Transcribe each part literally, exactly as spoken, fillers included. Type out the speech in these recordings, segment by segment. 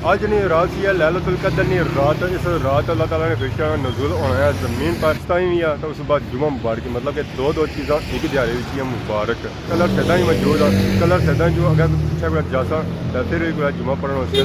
اج نی رات سی ہے لیلۃ القدر نی رات۔ اس رات اللہ تعالیٰ نے فرشتیاں نا نزول ہونا ہے زمین پر۔ اس ٹائم ہی ہے تو اس بعد جمعہ مبارک، مطلب کہ دو دو چیزاں ایک دیہاڑے وچ ہی مبارک۔ کلر سیداں ہی موجود ہے۔ کلر سیداں جو اگر پچھے کوئی جاسا تو پھر بھی کوئی جمعہ پڑھنا اس کے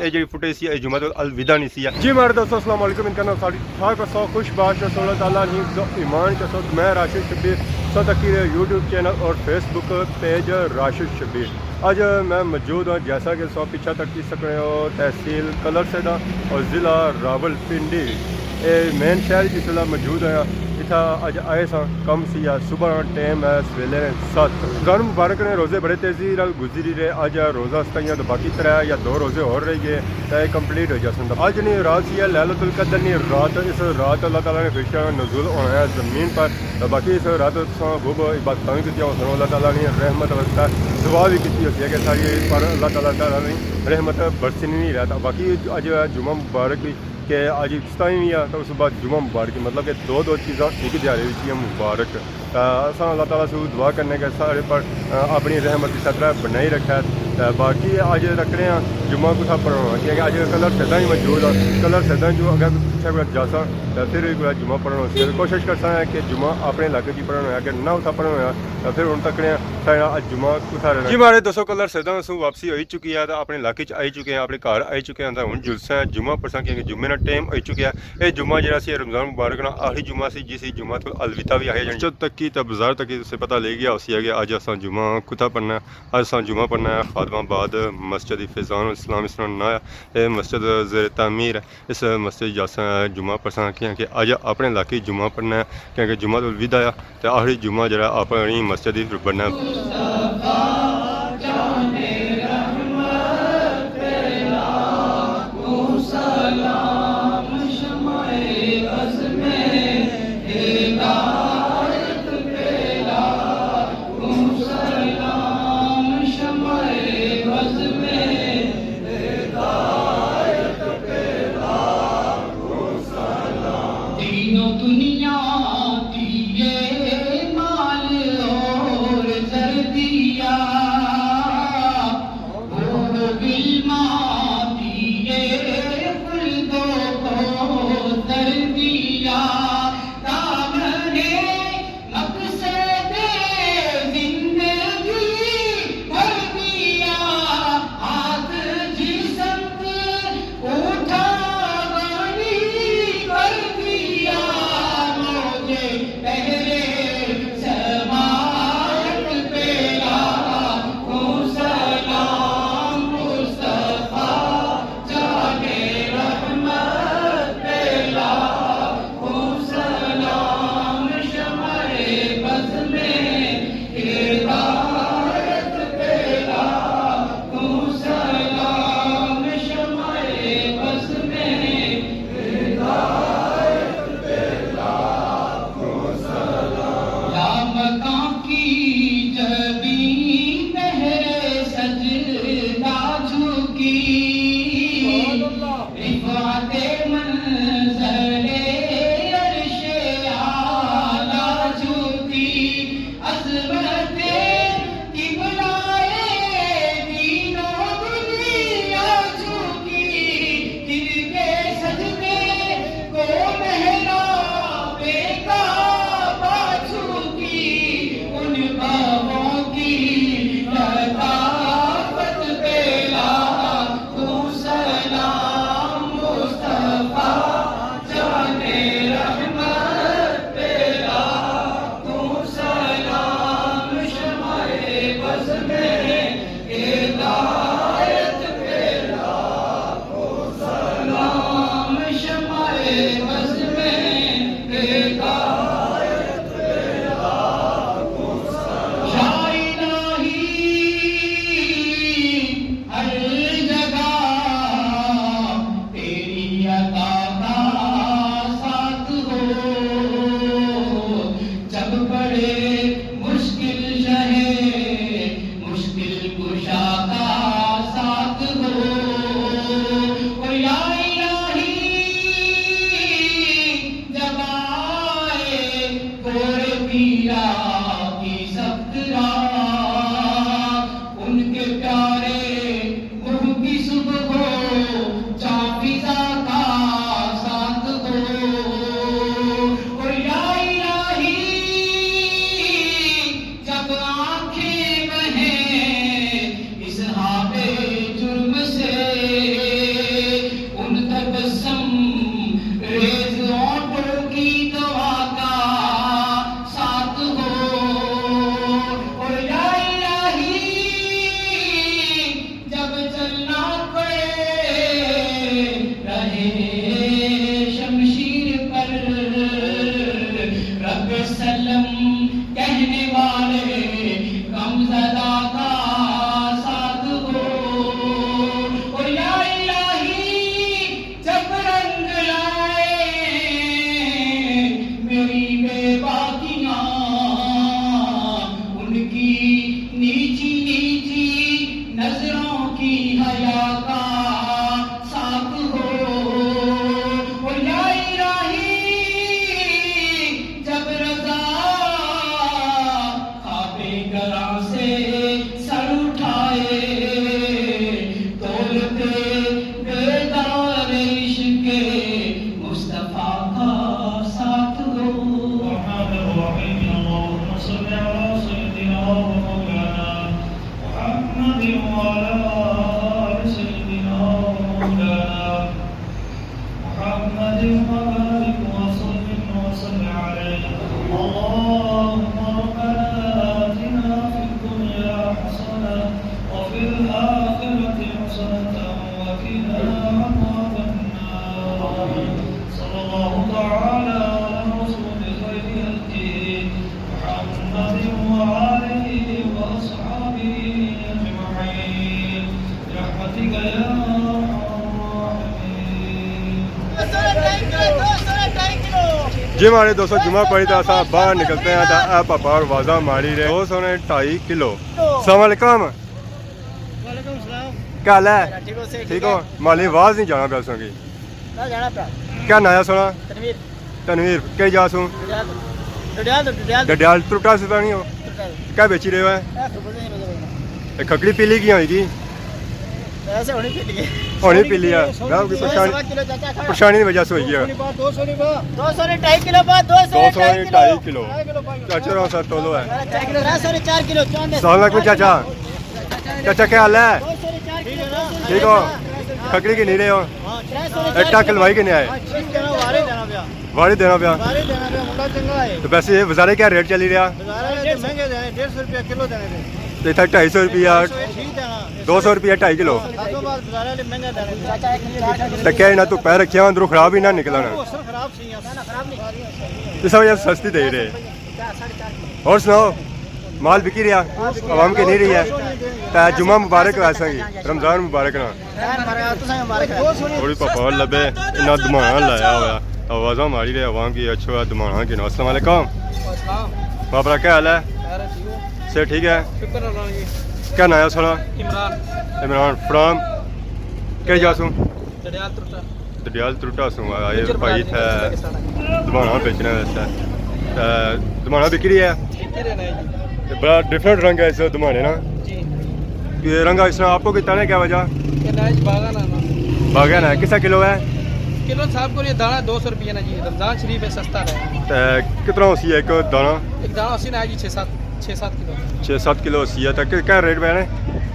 اے جڑی فوٹیج سی، اے جمعہ الوداع نہیں سی۔ جی مہاڑے دوستو، السلام علیکم۔ امید کرنا ساری ٹھاک ہسو، خوش باش ہسو، اللہ تعالیٰ نی ایمان چ ہسو۔ میں راشد شبیر، سو تکی رہے یوٹیوب چینل اور فیس بک پیج راشد شبیر۔ اج میں موجود ہاں، جیسا کہ سو پچھا تکی سکنے ہو، تحصیل کلر سیداں اور ضلع راولپنڈی۔ اے مین شہر جس ویلے موجود ہاں، اتھا اج آئے ساں، کم سی آ، صبح ٹائم ہے، سویلے نے ست۔ رمضان مبارک نے روزے بڑے تیزی نال گزری رہے۔ اج روزہ ستائیاں تو باقی ترے یا دو روزے ہور رہ گئے تے کمپلیٹ ہو جاسن۔ اج نی رات سی ہے لیلۃ القدر نی رات۔ اس رات اللہ تعالیٰ نے فرشتیاں نا نزول ہونا ہے زمین پر۔ تے باقی اس رات تساں خوب عبادتاں وی کیتیاں ہوسن، اللہ تعالیٰ نی رحمت واسطے دعا وی کیتی ہوسی ہے کہ ساری پر اللہ تعالیٰ تعالیٰ نی رحمت برسنی نہیں رہتا۔ باقی اج جمعہ مبارک بھی کہ اج اس ٹائم ہی ہے تو اس بعد جمعہ مبارک، مطلب کہ دو دو چیزاں ایک دیہاڑے وچ ہی مبارک۔ تے اساں اللہ تعالیٰ سے دعا کرنے کہ سارے پر، آ، اپنی رحمت اس طرح بنائی رکھے۔ تے باقی اج رکھنے ہاں جمعہ کتھا پڑھنا، کیونکہ اج کلر سیداں ہی موجود ہے۔ کلر سیداں جو اگر پچھے کوئی جاساں تے پھر بھی کوئی جمعہ پڑھنا اس لیے کوشش کرساں ہے کہ جمعہ اپنے علاقے کی پڑھنا ہے، اگر نہ اتھا پڑھنا ہے تو پھر ہن تکنے ہاں سارا اج جمعہ کتھا رہنا۔ جی مہاڑے دوستو، کلر سیداں سوں واپسی ہوئی چکی ہے، تو اپنے علاقے چ آئی چکے ہیں، اپنے گھر آئی چکے ہیں، تو ہن جلساں جمعہ پڑھساں کیونکہ جمعے نا ٹائم ہوئی چکیا ہے۔ اے جمعہ جڑا سی رمضان مبارک نا آخری جمعہ سی، جس جمعہ تو الوداع بھی آخیا جانا۔ مسجد تک کی تے بازار تک کی تساں پتہ لگ گیا ہوسی ہے کہ اج اساں جمعہ کتھا پڑھنا ہے۔ اج اساں جمعہ پڑھنا ہے خادم آباد مسجد فیضان الاسلام، اس نا ناں ہے۔ اے مسجد زیر تعمیر ہے۔ اس مسجد جاساں جمعہ پڑھساں کیونکہ اج اپنے علاقے جمعہ پڑھنا ہے، کیونکہ جمعہ الوداع ہے۔ تے آخری جمعہ جڑا اپنی مسجد ہی بننا۔ دین و دنیا دیے مال اور زر دیا، حور و غلمان دیے خلد و کوثر دیا، دامن مقصد زندگی بھر دیا، ہاتھ جسم اٹھا غنی کر دیا، موجے پہرے سماعت پہ لاکھوں سلام، مصطفیٰ جانے رحمت پہ لاکھوں سلام، شمع بزم ہدایت پہ لاکھوں سلام، شمع بزم ہدایت پہ لاکھوں سلام۔ لامکاں کی جبیں پہرے سجدہ جھکی، رفعت منزل عرش اعلیٰ جھکی، عظمت قبلہ دین و دنیا جھکی، گر کے سجدے کو محراب کعبہ جھکی، ان بابوں کی لطافت پہ لاکھوں وبارك وسلم وصل عليه. اللهم ربنا آتنا في الدنيا حسنة وفي الآخرة حسنة وقنا عذاب النار. صلى الله تعالى على رسول خير خلقه محمد وآله وأصحابه أجمعين برحمتك يا أرحم الراحمين. جی ماڑے دوستو، جمعہ پڑھی تے اساں باہر نکلتے ہیں تے اے پاپا آوازاں ماری رہے، دو سو نے ڈھائی کلو۔ السلام علیکم۔ وعلیکم السلام۔ کیا حال ہے؟ ٹھیک ہو سر؟ ٹھیک ہو؟ مالی آواز نہیں جانا پیا سنگی۔ نہ جانا پیا۔ کیا نایا سونا؟ تنویر۔ تنویر، کہڑی جا سوں؟ ڈڈیال۔ ڈڈیال تو، ڈڈیال تو۔ ڈڈیال ترٹا سے تو نہیں ہو؟ ترٹا۔ کیا بیچی رہے ہو؟ اے خربوزے ہی بیچ رہے ہیں۔ اے کھکڑی پیلی کی ہوئی گی؟ ایسے ہونی پیلی ہے۔ ہونی پیلی ہے۔ میں کوئی پریشانی، پریشانی کی وجہ سے ہوئی ہے۔ دو سو نے ڈھائی کلو بعد، دو سو نے ڈھائی کلو۔ چاچا رہا سر تولو ہے۔ ترے سو نے چار کلو۔ السلام علیکم چاچا۔ چاچا کیا حال ہے؟ ٹھیک ہو؟ کھکڑی کی نہیں رہے ہو؟ ایک ٹاکل بھائی کے نہیں آئے؟ واری دینا پیا۔ واری دینا پیا۔ تو ویسے یہ بازارے کیا ریٹ چلی رہا؟ بازارے تے مہنگے دینے، ڈیڑھ سو روپیہ کلو دینے پے۔ تے اتھا ڈھائی سو روپیہ، ٹھیک دینا۔ دو سو روپیہ ڈھائی کلو۔ ادوں بعد بازارے والے مہنگا دینے پے۔ تے کیا انہاں تو پیر رکھیا، اندروں خراب ہی نہ نکلنا۔ اس وجہ سے سستی دے رہے۔ اور سناؤ، مال بکی رہیا؟ عوام کی نہیں رہی ہے۔ تے جمعہ مبارک ویسا ہی، رمضان مبارک نا۔ تھوڑی پاپا لبے، انہاں دمانا لایا ہوا۔ آوازاں ماری رہے عوام کی، اچھا دمانا کی نا۔ السلام علیکم۔ باپرا کیا حال ہے؟ سے ٹھیک ہے؟ شکر اللہ جی۔ کیا نام ہے سونا؟ عمران۔ عمران فرام کہڑی جا سوں؟ ڈڈیال ترٹا۔ ڈڈیال ترٹا سوں آئے بھائی تھے۔ دمانا بیچنے واسطے۔ تے دمانا بکی رہی ہے؟ بکی رہنا ہے جی۔ تے بڑا ڈفرنٹ رنگ ہے اس دمانے نا۔ جی۔ یہ رنگ اس طرح آپ کو کتنا ہے، کیا وجہ؟ یہ نہ جی، باغا نا نا۔ باغا نا ہے، کسا کلو ہے؟ کلو صاحب کو یہ دانا دو سو روپیہ نا جی، رمضان شریف ہے، سستا ہے۔ تے کتنا ہو سی ہے ایک دانا؟ ایک دانا ہو سی نا جی، چھ سات، چھ سات کلو۔ چھ سات کلو ہو سی ہے، تے کہ-، کیا ریٹ پہ نے؟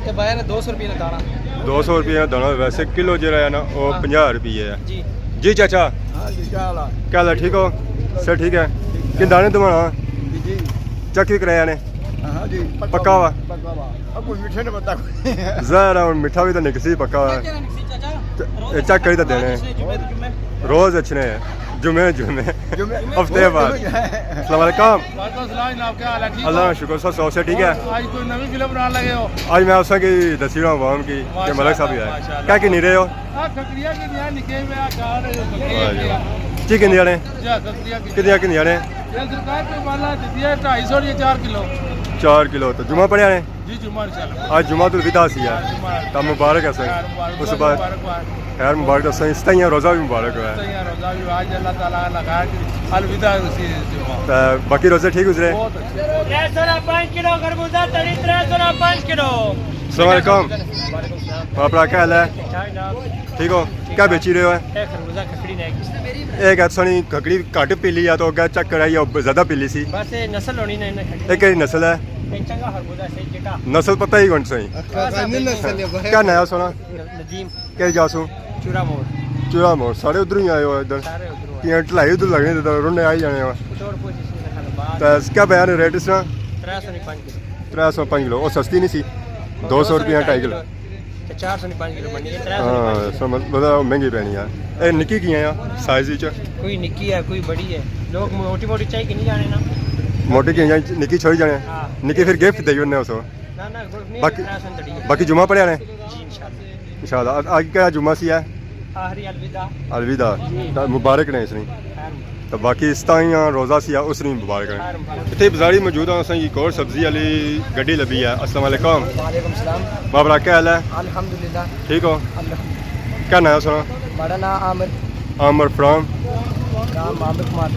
یہ بایا نے دو سو روپیہ نا دانا۔ دو سو روپیہ نا دانا، ویسے کلو جڑا ہے نا، وہ ہاں۔ پنجاہ روپیہ ہے۔ جی۔ جی چاچا۔ ہاں جی، کیا حال ہے؟ کیا حال ہے؟ ٹھیک ہو؟ سر ٹھیک ہے؟ کن دانے دمانا؟ جی، جی۔ چیک بھی کرایا نے؟ ہاں جی، پکا ہوا؟ پکا ہوا۔ اب کوئی میٹھے نے بندہ کوئی۔ ظاہر ہے، ہن میٹھا بھی تو نکسی پکا ہوا۔ چ-، اے چیک کری تو دینے۔ روز اچھنے ہیں۔ جمعے، جمعے۔ جمعے۔ ہفتے بعد۔ السلام علیکم۔ وعلیکم السلام جناب، کیا حال ہے؟ ٹھیک ہو؟ اللہ کا شکر، سب سو سے ٹھیک ہے؟ آج کوئی نوی فلم بنان لگے ہو؟ آج میں اساں کی دسی رہا ہوں عوام کی کہ ملک صاحب ہی آئے۔ ماشاءاللہ۔ کیا کی نہیں رہے ہو؟ آ کھکڑیاں کی دیاں نکے ہوئے آ گاڑ ہے، واہ جی واہ۔ ٹھیک ہے، نہیں آنے؟ جی، کھکڑیاں کی۔ کتنیاں کتنیاں نے؟ یہ سرکار کو والا دیتی ہے ڈھائی سو یا چار کلو۔ چار کلو۔ تو جمعہ پڑھیا نے؟ جی، جمعہ انشاءاللہ۔ آج جمعہ الوداع سی ہے۔ جمعہ۔ تو مبارک ہے سائیں۔ خیر مبارک، اس بعد مبارک ہوا۔ خیر مبارک ہے سائیں، اس طرح روزہ بھی مبارک ہوا ہے۔ اس طرح روزہ بھی، آج اللہ تعالیٰ لگا کہ الوداع اسی جمعہ۔ تو باقی روزے ٹھیک گزرے؟ بہت اچھے، بہت اچھے۔ ترے سو نا پنج کلو خربوزہ تڑی، ترے سو نا پنج کلو۔ السلام علیکم۔ وعلیکم السلام۔ باپرا کیا حال ہے؟ ٹھیک ٹھاک جناب۔ ٹھیک ہو؟ کیا بیچی رہے ہو؟ اے خربوزہ کھکھڑی نے۔ ایک ہے سونی کھکھڑی گھٹ پیلی ہے تو اگے چیک کرائی ہے، زیادہ پیلی سی۔ بس اے نسل ہونی نے انہاں کھکھڑی۔ اے کیڑی نسل ہے؟ اے چنگا خربوزہ سی، چٹا۔ نسل پتہ ہی کون سوئی۔ کیا نایا سونا؟ ندیم۔ کیڑی جا سوں؟ چورا موڑ۔ چورا موڑ۔ سارے ادھروں ہی آئے ہو ادھر؟ سارے ادھروں آئے۔ کیاں ٹلائی ادھر لگنے تے رونے آئی جانے ہو۔ تے کیا پیا نے ریٹ اس طرح؟ ترے سو نی پنج کلو۔ ترے سو پنج کلو، او سستی نہیں سی؟ دو سو روپیہ ڈھائی کلو۔ تے چار سو نی پنج کلو بننی ہے، ترے سو نی پنج کلو۔ ہاں، سمجھ، مطلب مہنگی پینی ہے۔ اے نکی کیاں آ سائز وچ؟ کوئی نکی ہے، کوئی بڑی ہے۔ لوگ موٹی موٹی چاہی گھنی جانے نا۔ موٹی گھنی جانے، نکی چھوڑی جانے۔ ہاں۔ نکی پھر گفٹ دئی اوڑنے اس کو۔ نہ، نہ، گفٹ نہیں، باقی، ترے سو نی تڑی ہے۔ باقی جمعہ پڑھیا نے؟ جی، انشاءاللہ۔ انشاءاللہ۔ اج کیا جمعہ سی ہے؟ آخری الوداع۔ الوداع۔ جی۔ تے مبارک نے اس نی۔ خیر مبارک۔ تے باقی اس طرح ہی روزہ سی ہے، اس نی مبارک نے۔ خیر مبارک۔ اتھے بازاری موجود ہاں، اساں کی ایک اور سبزی والی گڈی لبھی ہے۔ السلام علیکم۔ وعلیکم السلام۔ باپرا کیا حال ہے؟ الحمدللہ۔ ٹھیک ہو؟ الحمدللہ۔ کیا نام ہے سونا؟ ماڑا نام عامر۔ عامر فرام؟ نام عامر کمار۔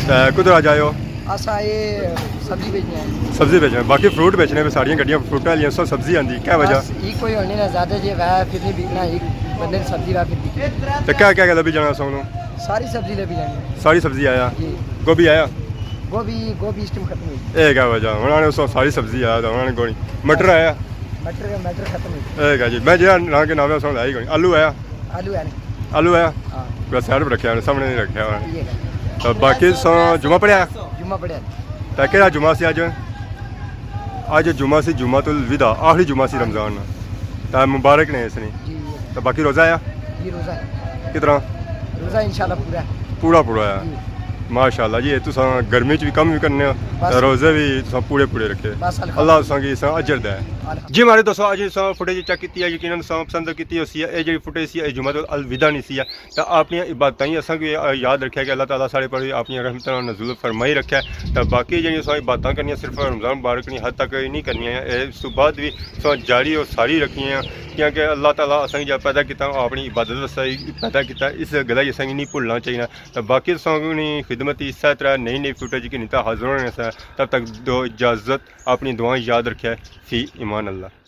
تے کدھر آ جائے ہو؟ اساں اے سبزی بیچنے ہیں۔ سبزی بیچنے، باقی فروٹ بیچنے پے، ساریاں گڈیاں فروٹاں والیاں، سب سبزی آندی، کیا وجہ؟ بس ایک کوئی ہونے نا زیادہ جے وے پھر نہیں بکنا، ایک بندے نے سبزی وے پھر بکنا۔ تے کیا کیا لبھی جانا سونا؟ ساری سبزی لبھی جانی۔ ساری سبزی آیا؟ جی۔ گوبھی آیا؟ گوبھی، گوبھی اس ٹائم ختم ہوئی۔ اے کیا وجہ؟ انہاں نے اس ساری سبزی آیا تھا، انہاں نے کوئی مٹر آیا؟ مٹر، مٹر ختم ہوئی۔ اے کیا جی، میں جہاں نہ کے نام ہے اس لائی کوئی۔ آلو آیا؟ آلو ہے نہیں۔ آلو آیا؟ ہاں۔ پورا سائیڈ پر رکھیا ہونا، سامنے نہیں رکھیا ہونا۔ یہ ہے۔ تو باقی سو جمعہ پڑھیا؟ جمعہ پڑھیا۔ تو کہڑا جمعہ سی اج؟ اج جمعہ سی، جمعۃ الوداع، آخری جمعہ سی رمضان نا۔ تو مبارک نے اس نے۔ جی، جی۔ تو باقی روزہ آیا؟ جی، روزہ ہے۔ کتنا؟ روزہ انشاءاللہ پورا ہے۔ پورا پورا آیا۔ جی۔ ماشاءاللہ جی، تساں گرمی چ بھی کم بھی کرنے ہو، بس۔ روزے بھی تساں پورے پورے رکھے۔ بس الحمدللہ۔ اللہ تساں کی اس اجر دے۔ الحمدللہ۔ جی ہمارے دوستو، اج تساں فوٹیج چیک کیتی ہے، یقیناً تساں پسند کیتی ہوسی۔ اے جڑی فوٹیج سی، اے جمعۃ الوداع نہیں سی۔ تے اپنی عبادتاں ہی اساں کی یاد رکھیا کہ اللہ تعالیٰ ساڑے پر اپنی رحمتاں نازل فرمائی رکھے۔ تے باقی جڑی اساں عبادتاں کرنیاں صرف رمضان مبارک نی حد تک ہی نہیں کرنیاں، اے اس تو بعد بھی اساں جاری اور ساری رکھنیاں، کیونکہ اللہ تعالیٰ اساں کی جا پیدا کیتا، اپنی عبادت واسطے ہی پیدا کیتا، اس گلا ہی اساں کی نہیں بھولنا چاہیے۔ تے باقی اساں کی خدمت اسے طرح نئی نئی فوٹیج کی نیتا حاضر ہونے سے، تب تک دو اجازت، اپنی دعائیں یاد رکھے، فی امان اللہ۔